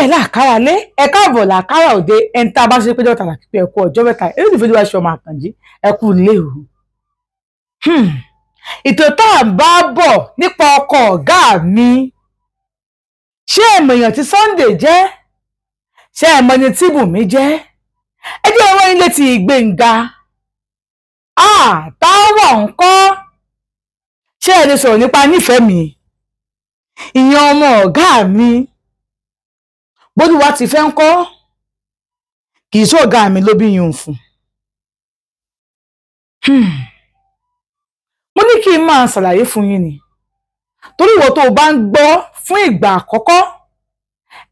Bẹ́ẹ̀ làkàrà lé, ẹ káàbọ̀ làkàrà òde. Ẹni tá a bá ṣe péjọ tààrà pípẹ́, ẹ̀kú ọjọ́ mẹ́ta. Èyí ti fojú wa ṣe ọmọ Àkànjí, ẹ kú lé o. Ìtò tá à ń bá bọ̀ nípa ọkọ ọ̀gá mi, ṣé ẹ̀mọ̀ èèyàn tí Sunday jẹ́? Ṣé ẹ̀mọ̀ ni tí Bùnmi jẹ́? Ẹ jẹ́ ọwọ́ ilé ti Gbénga táwọ̀ ń kọ́. Ṣé ẹ lè sọ̀rọ̀ nípa nífẹ̀ẹ́ mi, ìyẹn ọmọ ọ̀gá mi? Bólúwa ti fẹ́ ń kọ́, kì í sọ ọ̀gá mi ló bí yun fún. Mo ní kí n máa ṣàlàyé fún yín ni, torí ìwọ tó o bá ń gbọ́ fún ìgbà àkọ́kọ́,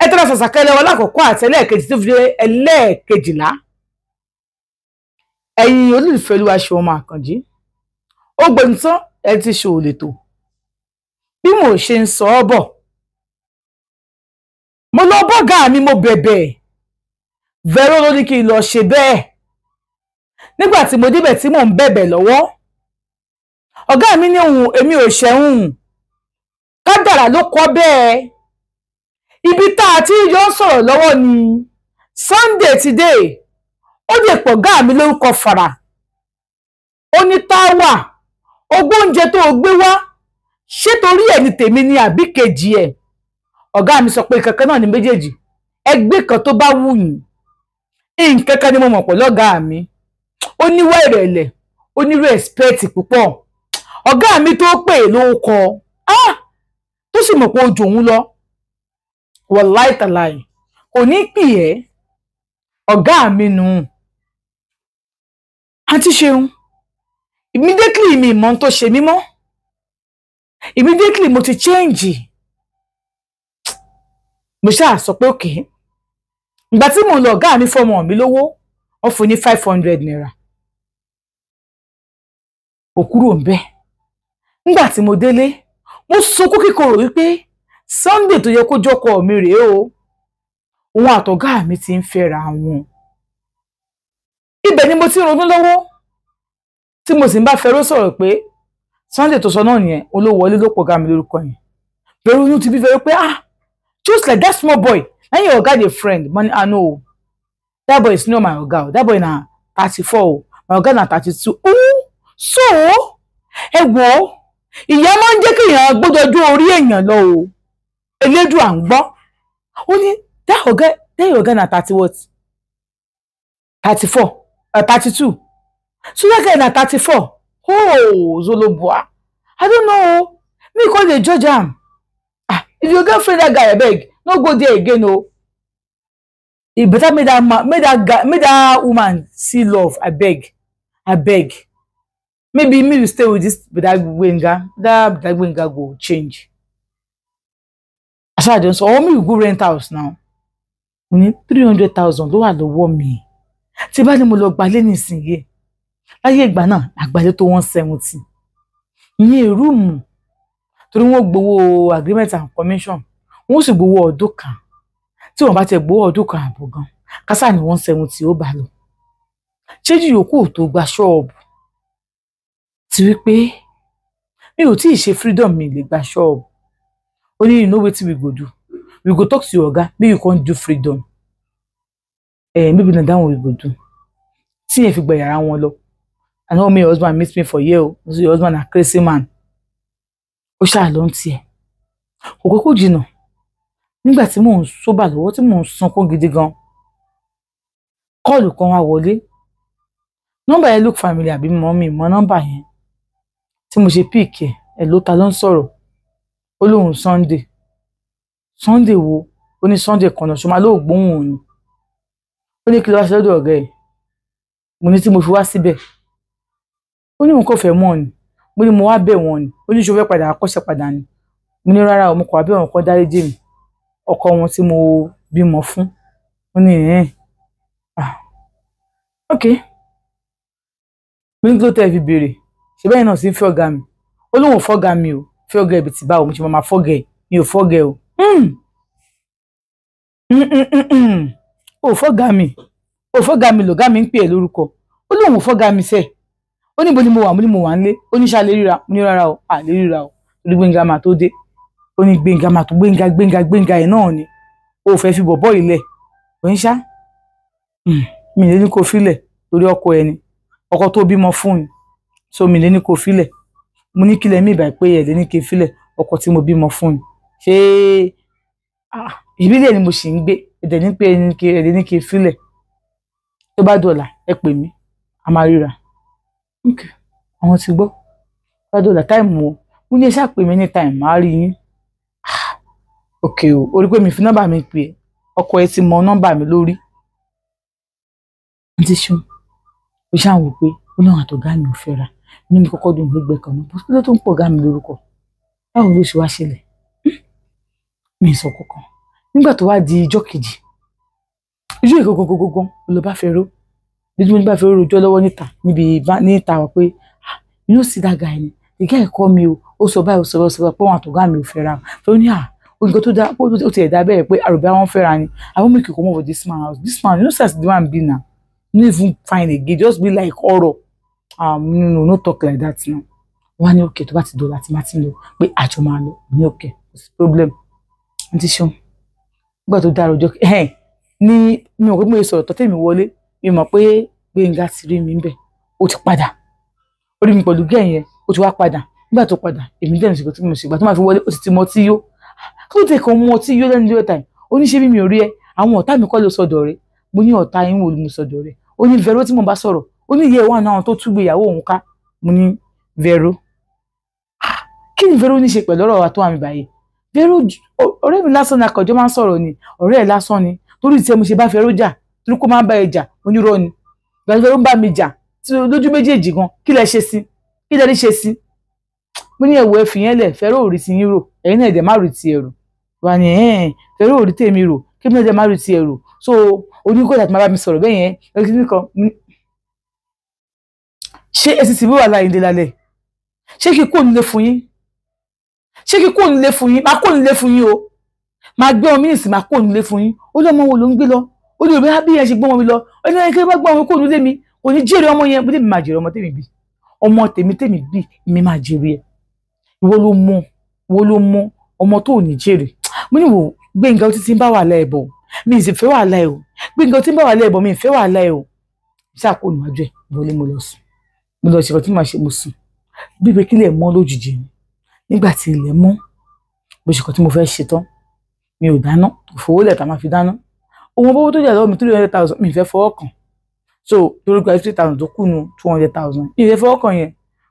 ẹ tẹ́lẹ̀ ṣàṣàkẹ́lẹ́ wọn lákọ̀ọ́kọ́ àti ẹlẹ́ẹ̀kejì tó fi dé ẹlẹ́ẹ̀kejìlá. Ẹ̀yin olólùfẹ́ Olúwaṣeun ọmọ Àkànjí, ó gbẹ̀mí tán, ẹ ti ṣe òlè tó bí mo ṣe ń sọ ọ́ bọ̀. Mo lọ bọ́gà mi, mo bẹ̀bẹ̀. Vero ló ní kí n lọ ṣe bẹ́ẹ̀. Nígbà tí mo débẹ̀ tí mò ń bẹ̀bẹ̀ lọ́wọ́, ọ̀gá mi ní òun èmi ò ṣẹ̀hún, kádàrá ló kọ́ bẹ́ẹ̀. Ibi tá a ti yọ ń sọ̀rọ̀ lọ́wọ́ ni Sunday ti dé. Ó lè pọ̀ ọ̀gá mi lórúkọ fàrà. Ó ní táwà ogún oúnjẹ tó o gbé wá, ṣé torí ẹ̀ ni tèmi ni àbí kejì ẹ̀? Ọ̀gá mi sọ pé kankan náà ni méjèèjì, ẹgbẹ́ kan tó bá wù yín. Nǹkan kan ni mo mọ̀ pẹ̀lú ọ̀gá mi, ó níwá ìrẹ̀lẹ̀, ó ní respect púpọ̀. Ọ̀gá mi tó pè ló kọ tó sì mọ̀ pé ojú òun lọ, wàláì tàláì kò ní pì ẹ́. Ọ̀gá mi nù. Àǹtí Ṣeun, immediately mi ìmọ̀ tó ṣe mímọ́, immediately mo ti change. Mo ṣáà sọ pé òkè. Ìgbà tí mò ń lọ, ọ̀gá mi fọmọ mi lówó, wọ́n fún ní 500 naira. Kò kúrò ń bẹ́ẹ̀. Nígbà tí mo délé, mo sunkún kíkorò wípé Sunday tó yẹ kó jọkọ mi rèé o, òun àtọ̀gá mi ti ń fẹ́ra wọn. Ibẹ̀ ni mo ti ronú lọ́wọ́ tí mo sì ń bá Fẹ́rọ́ sọ̀rọ̀ pé Sunday tó sọ náà nìyẹn, olówó wọlé ló pọ̀ ọ̀gá mi lórúkọ yẹn. Fẹ́rọ́ inú ti bí Fẹ́rọ́ pé ah, just like that small boy na your oga dey friend money. Ah no, that boy is not my oga o. That boy na 34 o, my oga na 32. Oh, so ẹ wò ó, ìyá máa ń jẹ́ kí èèyàn gbọ́dọ̀ ojú orí èèyàn lọ o. Elédùn à ń gbọ́. Ó ní that oga, that your oga na 30 what, 34, 32, so that guy na 34. Oh, Zolobua, I don't know, me come dey judge am. Ah, if your girlfriend that guy, abeg no go there again o. E better make that man, make that guy, make that woman see love. Abeg, abeg, maybe me will stay with this that Gbenga, that Gbenga go change. Aside don so, or me we go rent house now. Mo ní 300,000 ló wà lọ́wọ́ mi. Tí bá ní mo lọ gbalé nísìnyí, láyé ìgbà náà àgbálé tó 170 ìyẹn rúùmù, torí wọ́n gbowó agreement and commission, wọ́n sì gbowó ọdún kan. Tí wọ́n bá ti gbowó ọdún kan àbọ̀ gan, kásá ní 170 ó bá lọ. Ṣéjú yòókù tó gba ṣọ́ọ̀bù ti wípé mi ò tí ì ṣe freedom, mi lè gba ṣọ́ọ̀bù. Ó ní, "You know wetin we go do? We go talk to your oga make you come do freedom. Eh, maybe na that one we go do." Tí yẹn fi gba yàrá wọn lọ. "I know me, your husband meet me for here o. So your husband na crazy man." Ó ṣáà ló ń tiẹ̀. Kò kókó jìnnà. Nígbà tí mò ń sóbà lọ́wọ́, tí mò ń sunkún gidi gan, call kan wá wọlé. Nọ́mbà yẹn look familiar, àbí mọ́ mi mọ́ nọ́mbà yẹn. Tí mo ṣe pick ẹ̀, ẹ̀ ló ta ló ń sọ̀rọ̀? Ó lóun Sunday. Sunday wo? Ó ní Sunday kan náà, ṣùgbọ́n ló gbóhùn òun ni. Ó ní kí ló wá ṣe lọ́dọ̀ ọ̀gá ẹ̀? Mo ní tí mo fi wá síbẹ̀. Ó ní òun kò fẹ́ mọ̀ ni. Mo ní mo wá bẹ̀ wọ́n ni. Ó ní ṣo fẹ́ padà kọ́ṣẹ́ padà ni? Mo ní rárá o, mo kọ̀ wá bẹ̀ wọ́n kọ́ dáríjì mi, ọkọ wọn tí mo bímọ fún. Ó ní ẹ̀ẹ́n, ah, ok. Mo ní kí ló tẹ́ fi béèrè? Ṣe bẹ́ẹ̀ náà sì ń fẹ́ ọ̀gá mi? Ó lóun ò fọ́gá mi o. Fẹ́ ọ̀gá ibi tí báwo mo ṣe máa fọ́gà ẹ̀? Mi ò fọ́gà ẹ̀ o. Ò fọ́gá mi, ò fọ́gá mi, lọ̀gá mi ń pè é lórúkọ. Ó lóun ò fọ́gá mi sẹ́ẹ̀. Ó ní bo ni mo wà? Mo ní mo wà nílé. Ó ní ṣá lè ríra? Mo ní rárá o, à lè ríra o, torí Gbénga máa tó dé. Ó ní Gbénga máa tó, Gbénga Gbénga Gbénga ẹ̀ náà ni. O fẹ́ fi bọ̀bọ́ ilẹ̀ ò ń ṣá. Mi lè ní kó filẹ̀ torí ọkọ ẹni, ọkọ tó bímọ fún ni, so mi lè ní kó filẹ̀. Mo ní kílẹ̀ mi ìbà pé ẹ̀ lè ní kí n filẹ̀ ọkọ tí mo bímọ fún ni. Ṣé ìbílẹ̀ ni mo sì ń gbé, ẹ̀dẹ̀ ní pé ẹ̀dẹ̀ ní kí n filẹ̀. Tó bá dọ̀là ẹ pè mí, a máa ríra. Okay, àwọn ti gbọ́. Tó bá dọ̀là táìmù o, mo ní ẹ ṣáà pè mí ní táìmù, màá rí yín. Ok o, orí pé mi fi nọ́mbà mi pè é, ọkọ ẹ ti mọ nọ́mbà mi lórí. Àǹtí Ṣeun, ó ṣáà wò pé ó náà àtọ̀gá mi ò fẹ́ra. Inú mi kọ́kọ́ dùn gbígbẹ kan náà, bó ló tó ń pọ̀ ọ̀gá mi lórúkọ. Báwo ló ṣe wá ṣẹlẹ̀? Mi sọ kankan. Nígbà tó wá di ijọ́ kejì, ijó ìgangangangan ló bá fẹ́ ró. Bí mo bá fẹ́ ró rojọ́ lọ́wọ́ níta níbi níta wá pé you no see that guy ni, the guy call me o, ó sọ báyìí, ó sọ báyìí, ó sọ báyìí pé òun àtọ̀gá mi ò fẹ́ra. Tó ní à, nǹkan tó dáa, ó ti ẹ̀dá bẹ́ẹ̀ pé àròbí àwọn fẹ́ra ni. I wan make you comot for this man house. This man, you know say as the man be now, no even fine again, just be like ọ̀rọ̀. No, no, no talk like that now. Wọ́n á ní okay, tó bá ti dọ̀la tí má ti lọ pé àjọ máa lọ. Ní okay, kò sí problem. Àǹtí Ṣeun, nígbà tó dára ọjọ́ ẹ̀ ní mi ò pé mo lè sọ̀rọ̀ tọ́tẹ̀ mi wọlé, mi mọ̀ pé Gbénga ti rí mi ńbẹ̀, ó ti padà. Ó rí mi pẹ̀lú gẹ́ yẹn, ó ti wá padà. Nígbà tó padà, èmi dẹ̀ ní ṣèkọ́ tí mo ṣe, ìgbà tó máa fi wọlé, ó ti ti mọ ọtí yó. Kí ló dé kan mú ọtí yó lẹ́nu ọjọ́ time? Ó ní ṣé bí mi ò rí ẹ, àwọn ọ̀tá mi kọ́ ló sọ̀dọ̀ rẹ̀. Mo ní ọ̀tá yín wo ni mo sọ̀dọ̀ rẹ̀? Ó ní Vero tí mo bá sọ̀rọ̀, ó ní ìyá ẹ̀ wà náà tó túgbé ìyàwó òun ká. Mo ní Vero. Kí ni Vero ní ṣe pẹ̀lú ọ̀rọ̀ wa tó wà mí báyìí? Vero ọ̀rẹ́ mi lásán ni, akọ̀jọ́ máa ń sọ̀rọ̀ ni, ọ̀rẹ́ ẹ̀ lásán ni. Torí tí mo ṣe bá Vero jà, torí kó máa ń bá ẹ jà, onírọ́ ni. Ìgbà tí Vero ń bá mi jà, tí lójú méjèèjì gan, kí lẹ ṣe sí? Kí lẹ rí ṣe sí? Mo ní ẹ̀wọ̀ ẹ fi yẹn lẹ̀, Vero ò rí ti yín rò, ẹ̀yin náà ẹ̀dẹ̀ má rí ti ẹ̀rù. Wà ní ẹ̀ẹ́n, Vero ò rí tèmi rò, kí mi náà ẹ̀dẹ̀ má rí ti ẹ̀rù. So oníkó àti máa bá mi sọ̀rọ̀ bẹ́ẹ̀ yẹn, ẹ kí nìkan. Ṣé ẹ sì ti bí wàhálà yín dé lálẹ́? Ṣé kí kò nílé fún yín? Ṣé kí kò nílé fún yín? Máa kò nílé fún yín o. Máa gbé ọmọ mínísì, máa kò nílé fún yín. Ó lọ́mọ wo ló ń gbé lọ? Ó ní òbí bí yẹn ṣe gbọ́mọ mi lọ. Ó ní ẹni bá gbọ́ ọmọ kò nílé mi. Kò ní jèrè ọmọ yẹn. Mo ní mi máa jèrè ọmọ tèmi bí. Ọmọ tèmi tèmi bí, èmi máa jèrè ẹ̀. Ìwọ ló mọ, ìwọ ló mọ ọmọ tó ò ní jèrè. Mo ní wò Gbénga ó ti ń bá wàhálà ẹ̀ bọ̀. Mi ì sì fẹ́ wàhálà ẹ̀ o. Gbénga ó ti ń bá wàhálà ẹ̀ bọ̀, mi ì fẹ́ wàhálà ẹ̀ o. Ṣé àkó níwájú ẹ̀? Wọlé mo lọ sùn. Mo lọ ṣe nǹkan tí màá ṣe, mo sùn. Bí pé kílẹ̀ mọ́ lójijì ni. Nígbà tí ilẹ̀ mọ́, mo ṣe nǹkan tí mo fẹ́ ṣe tán. Mi ò dáná, kò fowó lẹ̀ tá máa fi dáná. Owó owó tó jẹ́ lọ́wọ́ mi 300,000, mi ì fẹ́ fọwọ́ kàn. So torí pé 50,000 tó kù nù 200,000. Mi ì fẹ́ fọwọ́ kàn yẹn.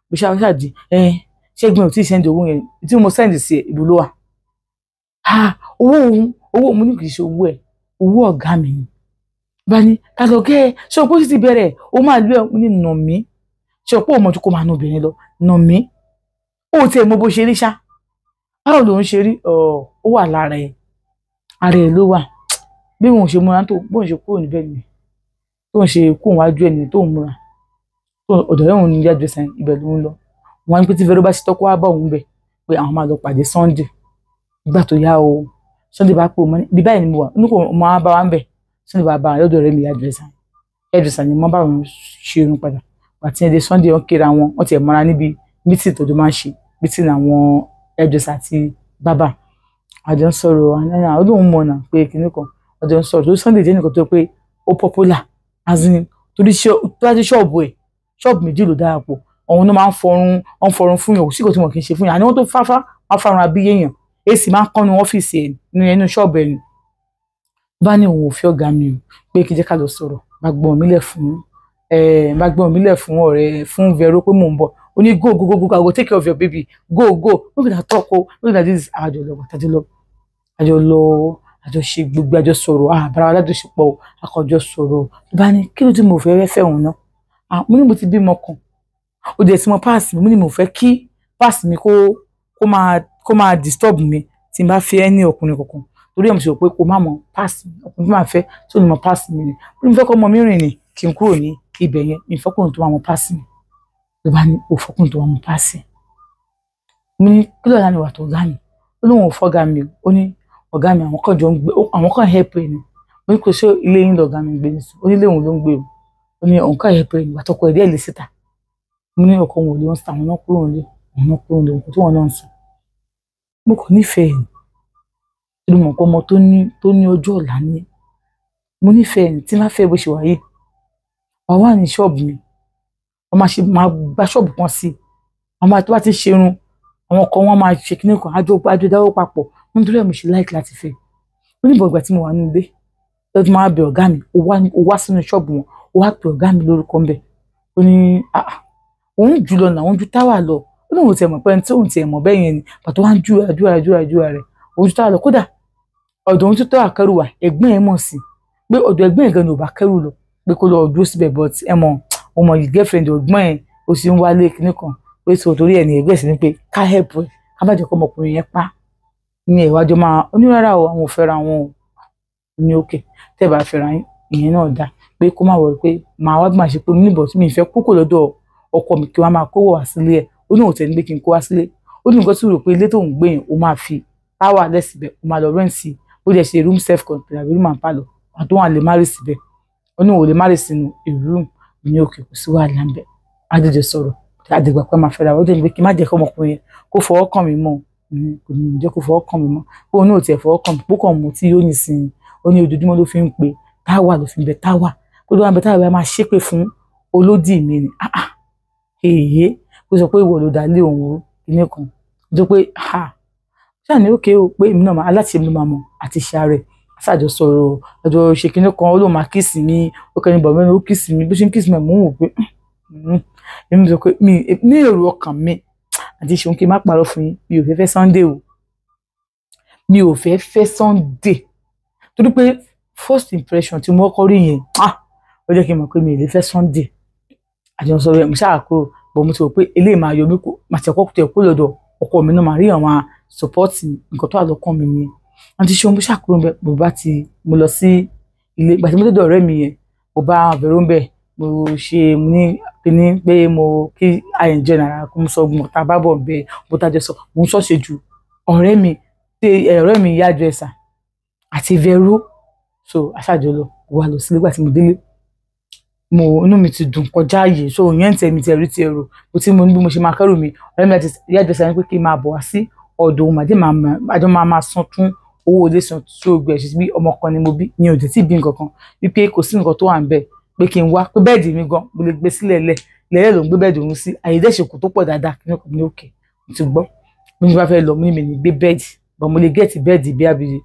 Mo ṣe àwọn ṣáàjì, ṣẹ́gun ò tí ì send owó yẹn. Tí mo send sí ẹ, ìlú ló wà. Owó òun, owó mo ní kì í ṣe owó ẹ̀, owó ọ̀gá mi ni. Bá ní, ká lọ gẹ́ ẹ, ṣé o pé ó sì ti bẹ̀rẹ̀, ó máa lú ẹ, mo ní nà mí. Ṣé o pé òun mọ̀ tó kó máa nu obìnrin lọ, nà mí. Ó tiẹ̀ mọ bó ṣe rí ṣá. Báwo ló ń ṣe rí? Ó wà lára ẹ̀. Ara ẹ̀ ló wà. Bí òun ṣe múra tó, bóun ṣe kúrò níbẹ̀ ni. Tó ń ṣe kúrò wájú ẹni tó ń múra. Ọ̀dọ̀ ẹ̀ òun ní yàgbé sẹ́yìn, ibẹ̀ ló ń lọ. Wọ́n á ní pé tí Vero bá ṣe tọ́kọ́ wá bá òun bẹ̀ pé àwọn máa lọ pàdé Sunday. Nígbà tó yá o, Sunday bá pè òun, bí báyìí ni mo wà, inú kò máa bá wa ń bẹ̀. Sunday bá bá wa lọ́dọ̀ ọ̀rẹ́ mi hairdresser. Hairdresser ni mo bá òun ṣe irun padà. Àti ẹ̀dẹ̀ Sunday wọ́n kéra wọn, wọ́n ti ẹ̀ mọ́ra níbi meeting tó máa ń ṣe, meeting àwọn hairdresser àti barber. Àjọ ń sọ̀rọ̀, ó lóun mọ̀ náà pé kinní kan. Àjọ ń sọ̀rọ̀, torí Sunday jẹ́ ẹnìkan tó pé ó popular, as in torí ṣọ́ọ̀bù ẹ̀, ṣọ́ọ̀bù méjì ló dára pọ̀. Òun ló máa ń fọrun, wọ́n fọrun fún yàn, kò sí nǹkan tí wọ́n kì í ṣe fún yàn. Àní wọ́n tó fáfá, wọ́n fárun abíyé yàn. AC máa ń kán nínú ọ́fíìsì ẹ̀ nínú ẹnu ṣọ́ọ̀bù ẹ̀ ni. Bá ní òun ò fẹ́ ọ̀gá mi o, pé kí jẹ́ ká lọ sọ̀rọ̀. Bá gbọ́n mi lẹ̀ fún, bá gbọ́n mi lẹ̀ fún ọ̀rẹ́, fún Vero pé mò ń bọ̀. Ó ní go, go, go, go, I go take care of your baby. Go, go. Make una talk o. Make una do this. Àjọ lọ, àjọ lọ, àjọ lọ, àjọ ṣe gbogbo, àjọ sọ̀rọ̀. Bára wa lájọṣepọ̀, àkọ́jọ sọ̀rọ̀. Bá ní kí ló tí mo fẹ́ fẹ́ òun náà? Mo ní mo ti bímọ kan. Ó dẹ̀ tí mo pass mi, mo ní mo fẹ́ kí pass mi kó máa disturb mi tí n bá fẹ́ ẹni ọkùnrin kankan. Torí ẹ̀ mo ṣe rò pé kó má mọ pass mi, ọkùnrin tó máa fẹ́ tí ò ní mọ pass mi ni. Mo ní mo fẹ́ kó ọmọ mi rìn ni kí n kúrò ní ibẹ̀ yẹn, mi ò fẹ́ ọkùnrin tó máa mọ pass mi. Ló bá ní ò fọkùnrin tó máa mọ pass mi. Mo ní kí ló dá ní wà tó ọ̀gá mi? Ó lóun ò fọ́gá mi o. Ó ní ọ̀gá mi àwọn kan jọ ń gbé, àwọn kan help ẹ ni. Mo ní kò ṣe ilé yín lọ̀gá mi ń gbé nísìnyí. Ó ní ilé òun ló ń gbé o. Ó ní òun kàn help ẹ ni, ìgbà tọkọ ẹ̀ díẹ̀ lé síta. Mo ní ọkọ òun ò lè wọ́n síta, àwọn náà kúrò nílé, àwọn náà kúrò nílé, nǹkan tí wọ́n náà ń sọ. Mo kàn nífẹ̀ẹ́ ẹ̀ ni. Torí mo mọ̀ pé ọmọ tó ní ọjọ́ ọ̀la ni. Mo nífẹ̀ẹ́ ẹni tí má fẹ́ bó ṣe wà yìí. Wà wà ní ṣọ́ọ̀bù mi. Wọ́n máa ṣe máa gba ṣọ́ọ̀bù kan sí. Wọ́n máa tó bá ti ṣerun, àwọn ọkọ wọn máa ṣe kíní kan, àjọ àjọ dáwọ́ papọ̀. Mo nítorí ẹ̀ mo ṣe like láti fẹ́. Ó ní ìbọn ìgbà tí mo wà nínú ilé, lọ́dún máa bẹ ọ̀gá mi, ó wá sínú ṣọ́ọ̀bù wọn, ó wá pe ọ̀gá mi lórúkọ ńbẹ̀. Ó ní òun jù lọ náà, òun ju táwà lọ. Ó ní òun tiẹ̀ mọ̀ pé ẹni tí òun tiẹ̀ mọ̀ bẹ́ẹ̀ yẹn ni, pàtó wá ń ju àdúrà àdúrà àdúrà rẹ̀. Òun ju táwà lọ, kódà ọ̀dọ̀ òun tó táwà kẹ́rù wà, ẹ̀gbọ́n ẹ̀ mọ̀ sí pé ọ̀dọ̀ ẹ̀gbọ́n ẹ̀ gan ni ò bá kẹ́rù lọ, pé kó lọ dúró síbẹ̀, but ẹ mọ̀, òun mọ̀ girlfriend ọ̀gbọ́n ẹ̀, ó sì ń wálé kinní kan, pé sọ torí ẹ̀ ní ẹ̀gbọ́n ẹ̀ sì ní pé ká help ẹ̀, ká má jẹ́ kó ọmọkùnrin yẹn pa. Ní ìwájú máa onírárá o, àwọn ò fẹ́ra wọn o. Ní òkè tẹ́ bá fẹ́ra yín, ìyẹn náà dáa, pé kó má wọrí, pé màá wá bí màá ṣe pé níbọ̀ tí mi ì fẹ́ kúkò lọ́dọ̀ ọkọ mi kí wọ́n máa kó wá sílé ẹ̀. Ó ní òun tẹ̀ ní pé kí n kó wá sílé. Ó ní nǹkan tí ó rò pé ilé tó ń gbé yẹn, ó máa fi power lẹ̀ síbẹ̀, ó máa lọ rent sí, bó jẹ́ ṣe room self contained àbí room and parlour, àti òun à lè má rí síbẹ̀. Ó ní òun ò lè má rí sínú a room. Ní òkè kò sí wàhálà ń bẹ̀. Adéjọ sọ̀rọ̀, àdìgbà pé máa fẹ́ra. Ó dẹ̀ ní pé kí n má jẹ́ kí ọmọkùnrin yẹn kó fọwọ́ kàn mí mọ́. Kò ní jẹ́ kó fọwọ́ kàn mí mọ́. Pé òun náà ò tiẹ̀ fọwọ́ kàn mí, pé kàn mú tí yóò ní sin. Ó ní ojoojúmọ́ ló fi ń pe táwà, ló fi ń bẹ táwà. Kó tó wá ń bẹ táwà, bá máa ṣépè fún olódì mi ni. Ah ah, èyí kó sọ pé ìwọ ló dá lé òun rú kíní kan. Ó sọ pé ha ṣáà ní òkè o, pé èmi náà máa aláṣẹ mi máa mọ̀ àti ṣe ààrẹ. Ṣáàjọ sọ̀rọ̀, àjọ ṣe kíní kan, ó lóun máa kiss mi, ó kẹ́ni bọ̀ mẹ́rin, ó kiss mi, bó ṣe ń kiss mi, mò ń wò pé èmi sọ pé mi ní èrò ọkàn mi àti ṣeun kí n má parọ́ fún yín, mi ò fẹ́ fẹ́ Sunday o. Mi ò fẹ́ fẹ́ Sunday torí pé first impression tí mo kọ́kọ́ rí yẹn, ah, ó jẹ́ kí n mọ̀ pé mi ò lè fẹ́ Sunday. Àjọ sọ̀rọ̀ ẹ̀, mo ṣáà kúrò, bọ̀ mo ti rò pé eléyìí máa yọ mí kó máa ṣe kọ́kọ́ tẹ̀ kó lọ́dọ̀ ọkọ mi náà, máa rí àwọn support nǹkan tó wà lọ́kàn mi nìyẹn. Àti ṣeun bó ṣáà kúrò ńbẹ̀, mo bá ti mo lọ sí ilé. Ìgbà tí mo dé ọ̀rẹ́ mi yẹn, mo bá Vero ńbẹ̀, mo ṣe mo ní kíní pé mo kí I enjoy ara kó mo sọ gbọ̀n tá a bá bọ̀ ńbẹ̀, mo tá jọ sọ, mo ń sọ̀ṣe ju ọ̀rẹ́ mi tí ọ̀rẹ́ mi yá dresser àti Vero. So aṣáájú lọ wà lọ sílé. Ìgbà tí mo délé, mo inú mi ti dùn kọjá ààyè, so ìyẹn tẹ̀ mi ti ẹ̀rí ti ẹ̀rù mo ti mo ní bí mo ṣe máa kẹ́rù mi. Ọ̀rẹ́ mi àti ìyá dresser ní pé kí n máa bọ̀ wá sí ọ̀dọ̀ òun, màdé àjọ máa máa san tún owó ilé, san tí ó gbẹ ṣe bí ọmọ kan ni mo bí, ìyẹn ò dé tí bí nǹkan kan, wípé kò sí nǹkan tó wà ń bẹ̀, pé kí n wá, pé bed mi gan mo lè gbé sílẹ̀ lẹ̀ lẹ́yìn ló ń gbé bed òun sí àyè dẹ́sẹ̀kù tó pọ̀ dáadáa. Kí ní kò ní òkè mo ti gbọ́. Mo ní bá fẹ́ lọ, mo ní mi ní gbé bed, but mo lè get bed bí abiri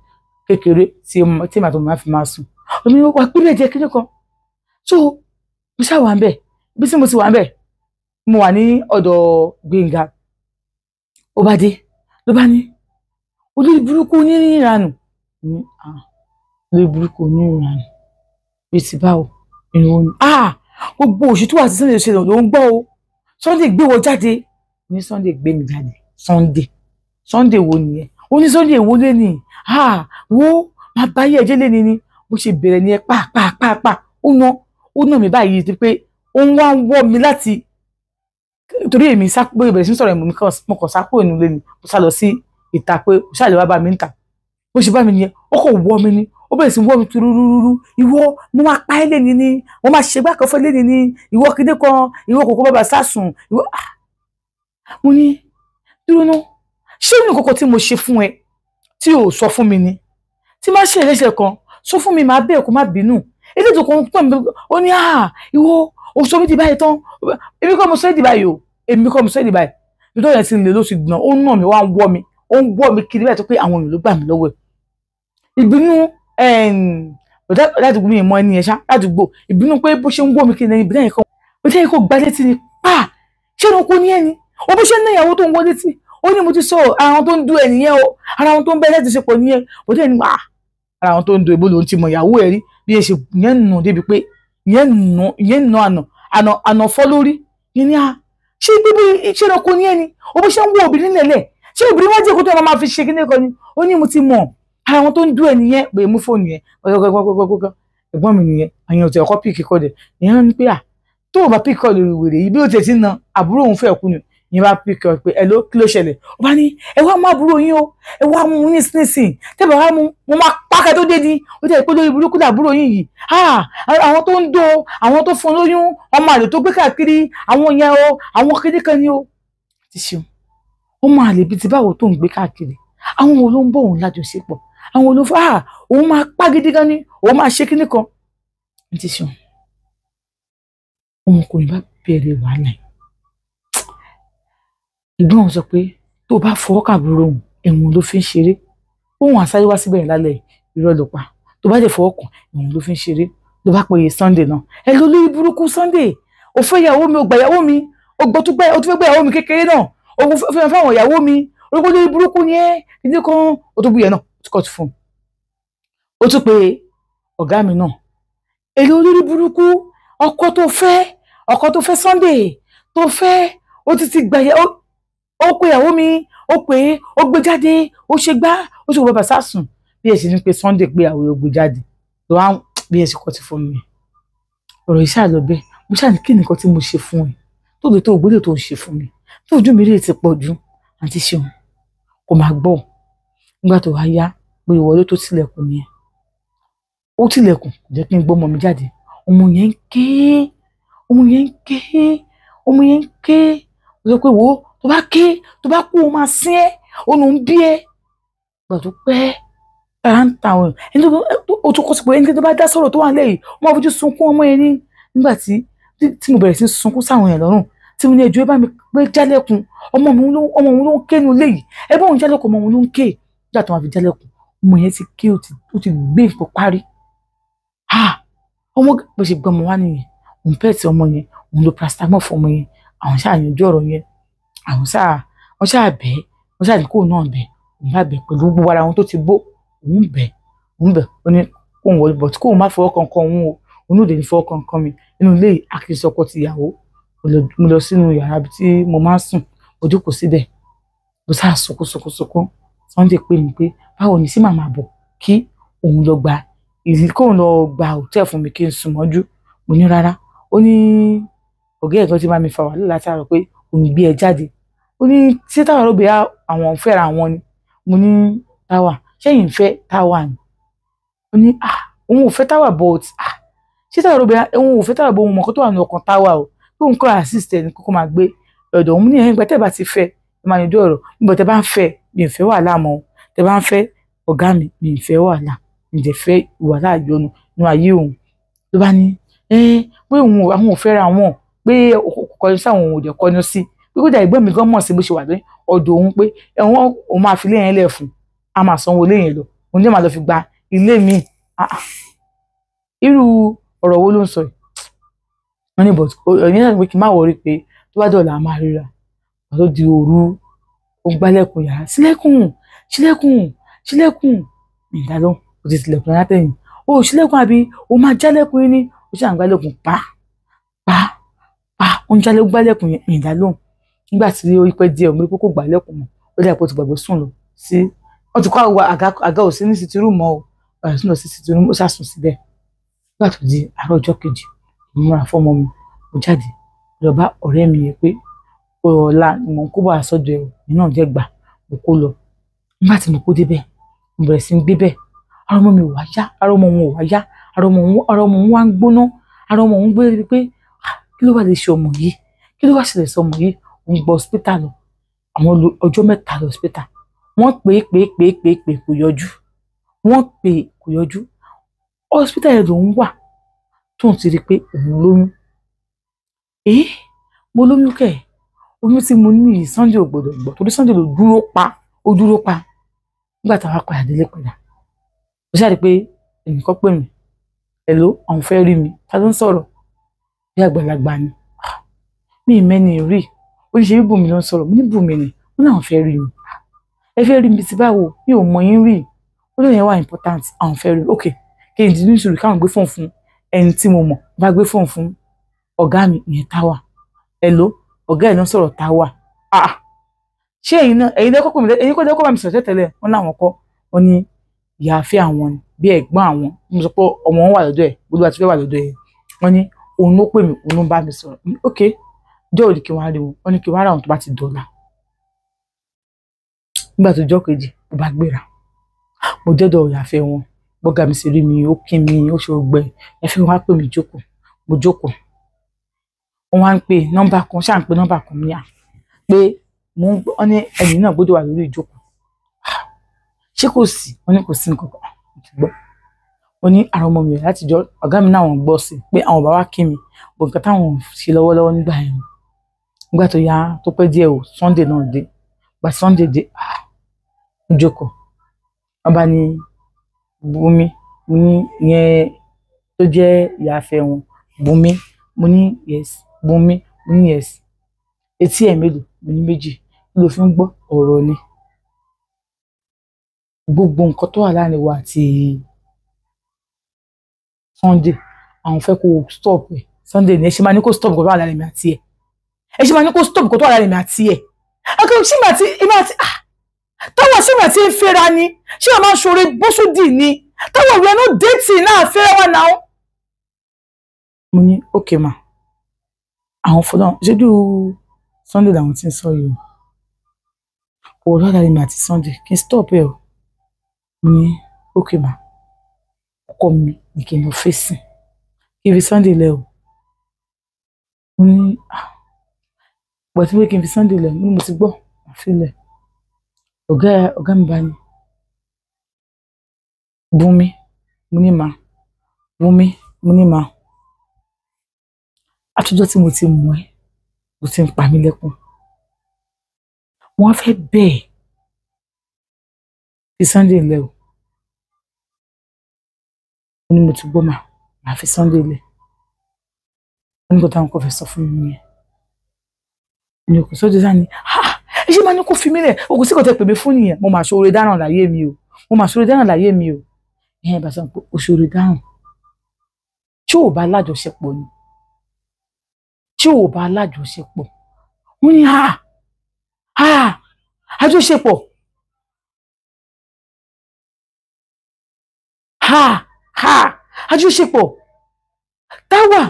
kékeré tí màá tó máa fi máa sùn. Omi wà pé bed yẹ kíní kan. So mo ṣáà wà ń bẹ̀ bí tí mo ti wà ń bẹ̀, mo wà ní ọ̀dọ̀ Gbénga. Ó bá dé, ló bá ní olórí burúkú onírìnranù ní, olórí burúkú onírìnranù bíi ti báwo? Ìrìn òní gbogbo òṣì tó wà sí Sunday ṣe ló ń gbọ́ o. Sunday gbé wọ jáde ní Sunday gbé mi jáde. Sunday, Sunday wo nìyẹn? Ó ní Sunday wo lé ní wo máa bá yé ẹjẹ lé ní ni bó ṣe bẹ̀rẹ̀ ní ẹ pàápàá. Ó ná mi báyìí ti pé ó ń wá ń wọ́ mi láti torí èmi sá pé ìbẹ̀rẹ̀ sí sọ̀rọ̀, mo kàn sá kúrò nílé ni, mo sá lọ sí ìta pé ó ṣàlè wá bá mi ń ta. Bó ṣe bá mi nìyẹn, ó kàn wọ́ mi ni, ó bẹ̀rẹ̀ sí wọ́ mi turururu. Ìwọ, mo máa pa ẹ́ lẹ́ni ni, mo máa ṣe gbá kan fún ẹ lẹ́ni ni, ìwọ kíndé kan, ìwọ kòkó bàbá sásùn ìwọ. Mo ní dúró ná, ṣé ní kókó tí mo ṣe fún ẹ tí ò sọ fún mi ni? Tí má ṣe ẹlẹ́ṣẹ̀ kan, sọ fún mi, màá bẹ́ẹ̀ kó má bínú. Eléyìí tó kàn pọ̀ mi, ó ní ìwọ o sọ mí di báyìí tán. Èmi kọ́ mo sọ ẹ́ di báyìí o, èmi kọ́ mo sọ ẹ́ di báyìí. Nítorí ẹ̀ ti ń lè ló ti gbọ̀n, ó ń nà mí, wá ń wọ́ mi, ó ń wọ́ mi kiri báyìí tó pé àwọn èèyàn ló gbà mí lọ́wọ́ ẹ̀. Ìbínú ládùúgbò mi ìmọ̀ ẹni yẹn ṣá ládùúgbò, ìbínú pé bó ṣe ń wọ́ mi kiri ẹni, ìbínú yẹn kan bó ṣe ń kó gbá létí ni pa. Ṣé ẹranko ní ẹni o? Bó ṣe ń ná ìyàwó tó ń wọ́ létí, ó ní mo ti sọ ara wọn tó ń dún ẹ nìyẹn o, ara wọn tó ń bẹ láti ṣe pọ̀ nìyẹn. Bó dẹ̀ ní ara wọn tó ń dún, ìbò lòun ti mọ ìyàwó ẹ rí bí ẹ ṣe yẹn nù débi pé yẹn nù, yẹn nù àná àná àná fọ́ lórí yẹn ní a ṣé bíbí ṣé ẹranko ní ẹni o? Bó ṣe ń wọ obìnrin lẹ̀lẹ̀, ṣé obìnrin wá jẹ́ kó tó máa fi ṣe kíní kan ni? Ó ní mo ti mọ̀ ara wọn tó ń dún ẹ nìyẹn, pé mú fóònù yẹn gbọgbọgbọgbọgbọ. Ẹ̀gbọ́n mi nìyẹn, àyàn òtí ọkọ pick call dẹ̀ ìyẹn ní pé à tó o bá pick call lórí wèrè yìí bí ó tiẹ̀ ti na àbúrò òun fẹ́ kú ni. Ìyẹn bá pick call pé ẹ ló kí ló ṣẹlẹ̀? Ó bá ní ẹ wá mú àbúrò yín o, ẹ wá mú nísinsìnyí, tẹ́bà wá mú mo máa pákẹ́ tó dé ni. Ó jẹ́ pé lórí burúkú làbúrò yín yìí, àwọn tó ń do, àwọn tó fún lóyún, ọmọ àlè tó gbé káàkiri, àwọn yẹn o, àwọn kéde kan ni o ti ṣeun. Ó máa lè bi ti báwo tó ń gbé káàkiri, àwọn wo ló ń bọ̀ òun lájọṣepọ̀? Àwọn olùfọ́ à òun máa pa gidi gan ni, òun máa ṣe kíní kan. Ní ti ṣeun, ọmọkùnrin bá bẹ̀rẹ̀ wàhálà yìí. Ìgbọ́n òun sọ pé tó bá fọwọ́ kàbúrò òun, ẹ̀wọ̀n ló fi ń ṣeré. Òun àsáré wá síbẹ̀ lálẹ́, irọ́ ló pa. Tó bá dẹ̀ fọwọ́ kàn, ẹ̀wọ̀n ló fi ń ṣeré. Ló bá pe Sunday náà. Ẹ ló lórí burúkú Sunday. Ó fẹ́ ìyàwó mi, ó gbà ìyàwó mi. Ó gbọ́ tó gbẹ́, ó tún fẹ́ gbé ìyàwó mi kékeré náà. Ó fẹ́ fáwọn ìyàwó mi. Orúkọ lórí burúkú ni ẹ́. Ìdí kan ó tún búyẹ̀ náà, ó tún kọ́ ti fún un. Ó tún pe ọ̀gá mi náà. Èlò olórí burúkú, ọkọ tó fẹ́ Sunday, tó fẹ́, ó ti gbà yẹ, ó pe ìyàwó mi, ó pè é, ó gbé jáde, ó ṣe gbá, ó ṣe wọ bàbá sásùn. Bí ẹ ṣe ní pé Sunday pé àwọn yóò gbé jáde, ló wá bí ẹ ṣe kọ́ ti fún mi. Ọ̀rọ̀ yìí ṣáà lọ bẹ́ẹ̀. Mo ṣáà ní kí nìkan tí mo ṣe fún ẹ, tó lè tó ògbólè tó ń ṣe fún mi, tó ojú mi rí ti pọ̀ jù, àǹtí Ṣeun, kò máa gbọ́. Nígbà tó wá yá, pé ìwọlé tó tilẹ̀kùn nìyẹn. Ó tilẹ̀kùn, kò jẹ́ kí n gbọ́ ọmọ mi jáde. Ọmọ yẹn ń ké, ọmọ yẹn ń ké, ọmọ yẹn ń ké. Ó sọ pé wo, tó bá ké, tó bá kú, ó máa sín ẹ́, ó nù ń bí ẹ́. Ìgbà tó pẹ́, ara ń ta àwọn èèyàn. Ẹni tó ó tún kọ́ sí pé ẹni tó bá dá sọ̀rọ̀ tó wà nílẹ̀ yìí, ó máa fojú sunkún ọmọ yẹn ní. Nígbà tí mo bẹ̀rẹ̀ sí sunkún sáwọn èèyàn lọ́rùn, tí mo ní ẹjọ́ ẹ bá mi gbé jálẹ̀kùn, ọmọ òun ló ń ké nínú ilé yìí. Ẹ bá òun jálẹ̀kùn, ọmọ òun ló ń ké. Nígbà tó máa fi jálẹ̀kùn, ọmọ yẹn ti ké, ó ti gbé nǹkan parí. Ọmọ bó ṣe gbọ́ ọmọ wá nìyẹn, òun pẹ̀tì ọmọ yẹn, òun lo paracetamol fún ọmọ yẹn. Àwọn ṣáà yanjú ọ̀rọ̀ yẹn, àwọn ṣáà bẹ́ẹ̀, wọ́n ṣáà ní kóun náà bẹ̀, òun bá bẹ̀ pẹ̀lú gbogbo ara wọn tó ti bó, òun bẹ̀, ó ní kóun wọlé, but kóun má fọwọ́ kankan òun o, òun ò dé ní fọwọ́ kankan mi. Inú ilé àkínsọkọ ti ìyàwó, mo lọ sínú yàrá ibi tí mo máa ń sùn, mo jókòó síbẹ̀, mo ṣáà sunkún sunkún sunkún. Sunday pè mí pé báwo ni sí màmá bọ̀ kí òun lọ gba kóun lọ gba hòtẹ́ẹ̀lì fún mi kí n sùn mọ́jú. Mo ní rárá. Ó ní ọ̀gá ẹ̀ kan ti máa mi fa wàhálà látàárọ̀ pé òun gbé ẹ jáde. Ó ní ṣé táwa ló bẹ àwọn fẹ́ra wọn ni. Mo ní táwa, ṣẹ́yìn fẹ́ táwa ni. Ó ní òun ò fẹ́ táwa but ṣé táwa ló bẹ òun ò fẹ́ táwa bó òun mọ̀ kó tó wà ní ọkàn táwa o. Pé òun kọ́ assist ẹ̀ ní kókó máa gbé ọ̀dọ̀ òun. Ní ẹ̀yìn ìgbà tẹ́ bá ti fẹ́ ẹ máa yanjú ọ̀rọ̀. Nígbà tẹ́ bá ń fẹ́, mi ò fẹ́ wàhálà mọ́. Tẹ́ bá ń fẹ́ ọ̀gá mi, mi ò fẹ́ wàhálà. Mi ò dẹ̀ fẹ́ wàhálà yọnu nínú ayé òun. Ló bá ní pé òun àwọn ò fẹ́ra wọn, pé kọnu sí àwọn òun ò dẹ̀ kọnu sí. Pé kódà ẹ̀gbọ́n mi gan mọ̀ sí bó ṣe wà ní ọ̀dọ̀ òun pé ẹ̀wọ̀n òun máa fi ilé yẹn lẹ̀ fún, a máa sanwó ilé yẹn lọ, òun dẹ̀ máa lọ fi gba ilé mi. Irú ọ̀rọ̀ wo ló ń sọ yìí? Wọ́n ní but ẹ̀yìn náà pé kí n má wọrí pé tó bá dọ̀la a máa ríra. Ìgbà tó di òru, ó gbálẹ̀kùn yàrá, ṣílẹ̀kùn, ṣílẹ̀kùn, ṣílẹ̀kùn. Mi ì dá lóhùn, ó ti tilẹ̀kùn látẹ̀yìn. Ó ṣílẹ̀kùn àbí ó máa jálẹ̀kùn yín ni. Ó ṣáà ń gbálẹ̀kùn pa, pa, pa. Ó ń jálẹ̀, ó gbálẹ̀kùn yẹn, mi ì dá lóhùn. Nígbà tí ó pẹ́ díẹ̀, mo rí pé kò gbálẹ̀kùn mọ́. Ó dà pé ó ti gbàgbé sùn lọ sí. Wọ́n ti kó àwọn àga ò sí ní sitting room mọ́ o. Bàbá sùn lọ sí sitting room, ó ṣáà sùn síbẹ̀. Nígbà tó di àárọ̀ ọjọ́ kejì, mo múra fún ọmọ mi, mo jáde lọ bá ọ̀rẹ́ mi yẹn pé ọ̀la ni mò ń kó bọ̀ àsọdọ̀ ẹ̀ o, èmi náà jẹ́ gbà, mo kó lọ. Nígbà tí mo kó débẹ̀, mo bẹ̀rẹ̀ sí ń gbé bẹ̀. Ara ọmọ mi ò wá yá, ara ọmọ òun ò wá yá, ara ọmọ òun wá ń gbóná, ara ọmọ òun gbé pé kí ló wà lè ṣe ọmọ yìí? Kí ló wá ṣẹlẹ̀ sí ọmọ yìí? Òun gba hospital lọ. Àwọn lo ọjọ́ mẹ́ta lọ hospital. Wọ́n pè é kò yọjú. Wọ́n pè é kò yọjú. Hospital yẹn lòun wà tóun ti rí pé òun lóyún. Mo lóyún kẹ̀. Oyún tí mo ní yìí Sunday ò gbọdọ̀ gbọ́ torí Sunday ló dúró pa, ó dúró pa. Nígbà táwa padà délé padà, mo ṣáà rí pé ẹnìkan pè mí. Hello, àwọn fẹ́ rí mi. Ta ló ń sọ̀rọ̀? Bí àgbàlagbà ni. Mi ì mẹ́ni rí. Ó ní ṣe bí Bùnmi ló ń sọ̀rọ̀. Mo ní Bùnmi ni. Ó ní àwọn fẹ́ rí mi. Ẹ fẹ́ rí mi ti báwo? Mi ò mọ̀ yín rí. Ó ní ìyẹn wà important. Àwọn fẹ́ rí mi. Okay, kí n di ní sùúrù káwọn gbé fóònù fún ẹni tí mo mọ̀. Bá gbé fóònù fún ọ̀gá mi, ìyẹn Táwà. Hello, ọ̀gá ẹ̀ ló ń sọ̀rọ̀ Táwà. Ṣé ẹ̀yin náà, ẹ̀yin lẹ́kọ̀ọ́ pè mí, ẹ̀yin kọ́ lẹ́kọ̀ọ́ bá mi sọ̀rọ̀ tẹ́lẹ̀. Wọ́n láwọn kọ́. Wọ́n ní ìyáàfẹ́ àwọn ni, bí ẹ̀gbọ́n àwọn. Mo sọ pé ọmọ wọn wà lọ́dọ̀ ẹ̀, Olúwa ti fẹ́ wà lọ́dọ̀ ẹ̀. Wọ́n ní òun ló pè mí, òun ló bá mi sọ̀rọ̀. Okay, ọjọ́ òní kí wọ́n á rí wọn. Wọ́n ní kí wọ́n á rà wọn tó bá ti dọ̀la. Nígbà tó jọ́ kejì, mo bá gbéra. Mo dọ́dọ̀ ìyáàfẹ́ wọn. Bọ́gà mi sì rí mi, ó kí mi, ó ṣe ọgbẹ́. Ìyáàfẹ́ wọn wá pè mí jókòó. Mo jókòó. Wọ́n wá ń pe nọ́mbà kan, ṣáà ń pe nọ́mbà kan ní à pé mo ń gbọ́ ní ẹni náà gbọ́dọ̀ wà lórí ìjókòó. Ṣé kò sí? Wọ́n ní kò sí nǹkan kan. Mo ti gbọ́. Ó ní àrùn ọmọ mi láti jọ ọ̀gá mi náà wọ́n gbọ́ sí pé àwọn bàbá kí mi bọ̀ nǹkan táwọn ṣe lọ́wọ́lọ́wọ́ nígbà yẹn. Nígbà tó yá tó pẹ́ díẹ̀ o, Sunday náà dé. Gba Sunday dé, mo jókòó. Wọ́n bá ní Bùnmi, mo ní ìyẹn tó jẹ́ ìyáàfẹ́ wọn, Bùnmi, mo ní yes, Bùnmi, mo ní yes. Etí ẹ̀ mélòó? Mo ní méjì. Kí ló fi ń gbọ́? Ọ̀rọ̀ ni. Gbogbo nǹkan tó wà láàrin wa àti Sunday, àwọn fẹ́ kó stop ẹ̀. Sunday ni ẹ ṣe máa ní kó stop kó tó wà láàrin mi àti ẹ̀. Ẹ ṣe máa ní kó stop kó tó wà láàrin mi àti ẹ̀. Akẹ́kọ̀ọ́ ṣé màá ti èmi àti táwọn ṣé màá ti ń fẹ́ra ni? Ṣé màá máa ń ṣoore bóṣùdì ni? Táwọn we are not dating náà fẹ́ra wa náà. Mo ní okay ma. Àwọn fọlọ́ ṣojú Sunday làwọn ti ń sọ yìí o. Kò wọ́n láàrin mi àti Sunday kí n stop ẹ o. Mo ní okay ma. Ọkọ mi ni kí n lọ fèsì. Kí n fi Sunday lẹ̀ o. Mo ní pọ̀ tí pé kí n fi Sunday lẹ̀, mo ní mo ti gbọ́, màá fi lẹ̀. Ọ̀gá mi bá ní Bùnmi, mo ní ma. Bùnmi, mo ní ma. Àtijọ́ tí mo ti mọ̀ ẹ́, ló ti ń pa mí lẹ́kún. Wọ́n á fẹ́ bẹ́ẹ̀ fi Sunday lẹ̀ o. Mo ní mo ti gbọ́ mà, màá fi Sunday lẹ̀. Wọ́n ní kó táwọn kò fẹ́ sọ fún mi nìyẹn. Ní kò sójú sáà ni, ẹ ṣe máa ní kó fi mí lẹ̀, o kò sí kò tẹ pè mí fún nìyẹn. Mo máa ṣoore dáràn láyé mi o. Mo máa ṣoore dáràn láyé mi o. Ẹ̀hìn bá sọ pé o ṣoore dáràn. Tí ò bá lájọṣepọ̀ ni. Tí ò bá lájọṣepọ̀. Wọ́n ní àjọṣepọ̀. Àjọṣepọ̀. Táwà,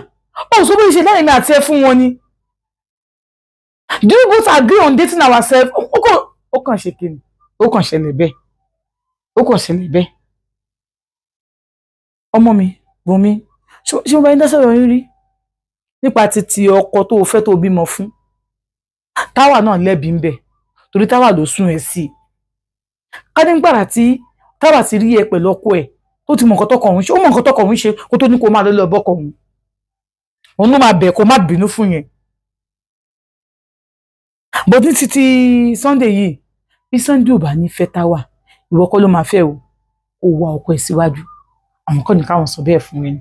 ó sọ bó ṣe láàrin mi àti ẹ fún wọn ni. Do we both agree on dating ourselves? Ó kàn ṣe kí ni? Ó kàn ṣẹlẹ̀ bẹ́ẹ̀. Ó kàn ṣẹlẹ̀ bẹ́ẹ̀. Ọmọ mi, Bùnmi, ṣé mo bá yín dá sọ̀rọ̀ yín rí? Nípa títí ọkọ tó o fẹ́ tó o bímọ fún. Táwà náà lẹ́bi ń bẹ̀. Torí Táwà ló sún ẹ sí i. Ká nígbàrà tí Táwà ti rí ẹ pẹ̀lú ọkọ ẹ̀ tó ti mọ nǹkan tọkọ òun ṣe, ó mọ nǹkan tọkọ òun ṣe kó tó ní kó máa lọ lọ bọ́kọ òun. Òun ló máa bẹ̀ kó má bínú fún yẹn. But ní títí Sunday yìí, bí Sunday ò bá ní fẹ́ Táwà, ìwọ kọ́ ló máa fẹ́ o, ó wá ọkọ ẹ̀ síwájú. Àwọn kọ́ ní káwọn sọ bẹ́ẹ̀ fún ẹni.